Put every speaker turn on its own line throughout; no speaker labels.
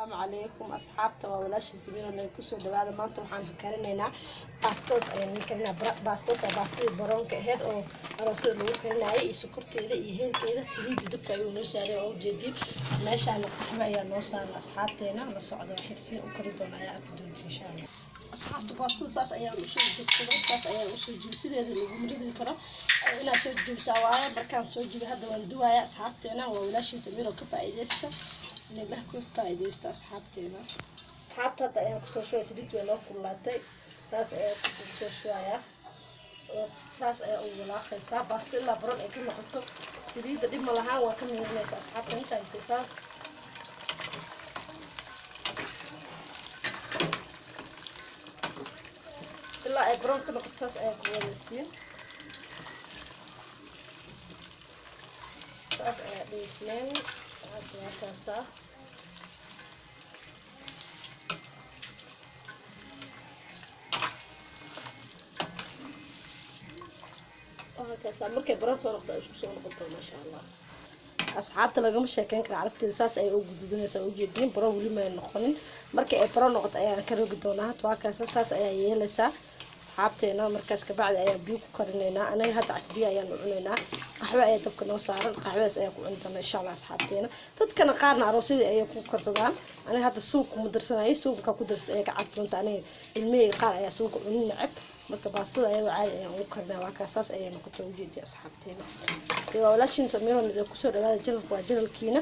Asalaamu calaykum asxaabta, waa walaashin Samiira. Kusoo dhawaada. Maanta waxaan karinaynaa baastas ayaan karinaa. Baastas waa baastadii baroonka ahayd oo aroosyada lagu karinayay, iyo sokorteeda iyo heelkeeda. Saliidda dabka ayuu noo saaray oo ujeediin. Meeshaana qaxwo ayaa noo saaran. Asxaabteena la socda, waxay si u kari doona ayaa arki doonta, insha Allah. Asxaabta, baastada saas ayaan usoo jebsaday, saas ayaan usoo jebiyay. Sideeda laguma ridi karo, inaad soo jebisaa waaye. Markaan soo jebiyo hadda waan duwaaya. Asxaabteena, waa walaashin Samiir oo ka faa'iidaysta, nidlah ku faa'iidaysta asxaabteena. Asxaabta, hadda ayaan kusoo shubaya. Saliid way noo kululaatay, saas ayaan kusoo shubayaa, saas ayaa u walaaqaysaa baasta ilaa baron ay ka noqoto. Saliidda dhib ma lahaan, waa ka miirinaysa asxaabta intaan saas. Ilaa ay baron ka noqoto saas ayaa ku wadaysiin, saas ayaa dheysneen. Hadda waa kaasaa. Waa markay baron soo noqdo, ay isku soo noqoto, maasha Allah. Asxaabta, lagama sheekeyn kara carabteeda, saas ayay u gududanaysaa, ujeediin. Baron weli may noqonin, markii ay baron noqoto ayaan ka rogi doonaa. Hadda waa kaasa, saas ayaa yeelaysaa asxaabteena. Markaas kabacdi ayaan biyo ku karinaynaa. Anaga hadda casriya ayaan u cunaynaa. Qaxwo ayaa dabka noo saaran, qaxwadaas ayaan ku cuni doonaa, insha Allah. Asxaabteena, dadkana qaarna aroosyadii ayay ku karsadaan. Aniga hadda suuq kuma darsanayay, suuq markaa ku darsad ayay ka carfi doonta. Aniga ilmahayga qaar ayaa suuqa cunin neceb, marka baastada ayagoo caadi ayaan ugu karinaa. Waa kaas, saas ayay noqotay, ujeediya asxaabteena. Waa walaashiin Samiiro, kusoo dhawaada. Channelka waa channelkiina,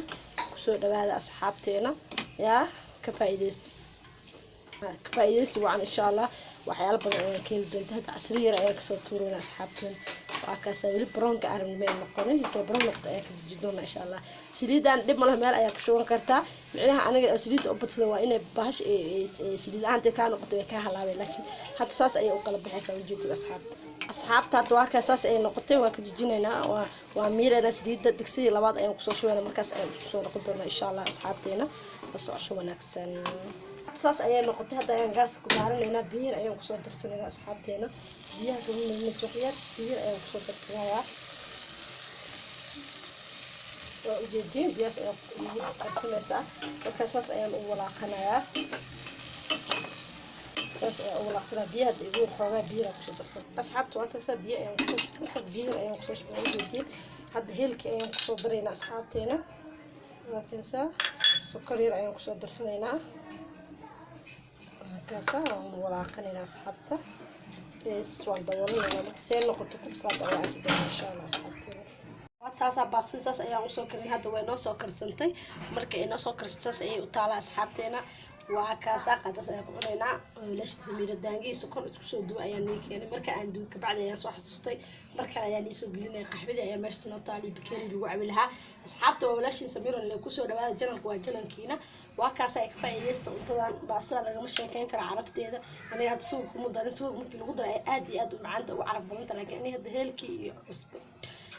kusoo dhawaada asxaabteena. Yaa ka faa'iidaysta, ka faa'iidaysi wacan, insha Allah. Waxyaalo badan ayaan ka heli doonta. Hadda casri yar ayaan kasoo tuurayna asxaabteena. Waa kaasa, weli baroonka arabni may noqonin. Markay baroon noqoto ayaa ka deji doonaa, insha Allah. Saliidan dhib malaha, meel ayaa ku shuban kartaa. Micnaha aniga saliidda u badsada waa inay bahash saliid la-aanta kaa noqoto, way kaa halaabay, laakiin hadda saas ayay u kala baxaysaa, ujeedada asxaabta. Asxaabta, hadda waa kaa, saas ayay noqotay. Waa ka dejinaynaa, waa miiraynaa saliidda. Digsidii labaad ayaan kusoo shubayna, markaas ayaan kusoo noqon doonaa, insha Allah. Asxaabteena, la socosho wanaagsan. Saas ayay noqotay. Hadda ayaan gaaska ku daaranaynaa, biyar ayaan kusoo darsanaynaa asxaabteena. Biyaha kama milmayso, waxyar biyar ayaan kusoo darsanayaa, waa ujeediin. Biyahaas ayaa ugu darsanaysaa. Markaa saas ayaan u walaaqanayaa, saas ayaan u walaaqsanaya. Biyaha hadda igu xoogaa biyar aan kusoo darsan. Asxaabta, waa taasaa, biyo ayaan kusoo shubay, biyar ayaan kusoo shubay, waa ujeediin. Hadda heelkii ayaan kusoo daraynaa asxaabteena. Waa taasaa, sokor yar ayaan kusoo darsanaynaa. Markaasa waan walaaqanaynaa asxaabta, bes waan daboolanaynaa. Marka see noqoto ku bislaata ayaa arki doonaa, insha Allah. Asxaabteena, waa taasaa, baastada saas ayaan usoo karin. Hadda way noo soo karsantay. Marka ay noo soo karsanto saas ayay u taalaa asxaabteena. Waa kaasaa, qaadaas ayaan ku cunaynaa. Wiilasha Samiiro daange iyo sokor isku soo duwa ayaan nii keenay. Marka aan duwa kabacdi ayaan soo xasuustay, mar kale ayaan iisoo gelinaya. Qaxwadii ayaa meesha noo taali, bakeeri lagu cabi lahaa. Asxaabta, waa walaashiin Samiiro le. Kusoo dhawaada, channelka waa channelkiina. Waa kaasa, ay ka faa'iidaysta cuntadan baastada, lagama sheekeyn kara carafteeda. Aniga hadda suuq kuma darin, suuq markii lagu daray ay aad iyo aad u macaanta, ugu caraf badanta, laakiin aniga hadda heelkii iyo cusbo,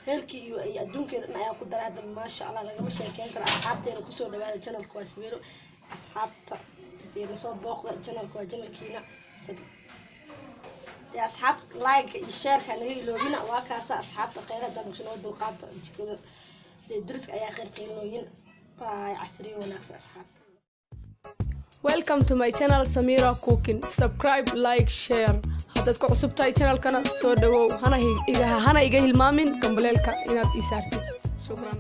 heelkii iyo adduunkeeda dhan ayaa ku daray. Hadda maasha Allah, lagama sheekeyn karo. Asxaabteena, kusoo dhawaada, channelka waa Samiiro. Asxaabta dee nasoo booqda, channelka waa channelkiina. Dee asxaab, like iyo shareka naga iloobina. Waa kaasa asxaabta, kheyr haddaan noo dulqaata, jikada dee dariska ayaa kheyr qeylnooyin. Bye, casriyo wanaagsan asxaabta.
Welcome to my channel, Samira Cooking. Subscribe, like, share. Haddaad ku cusub tahay channelkana soo dhawow. Hana iga hilmaamin gambaleelka inaad ii saartid. Shukran.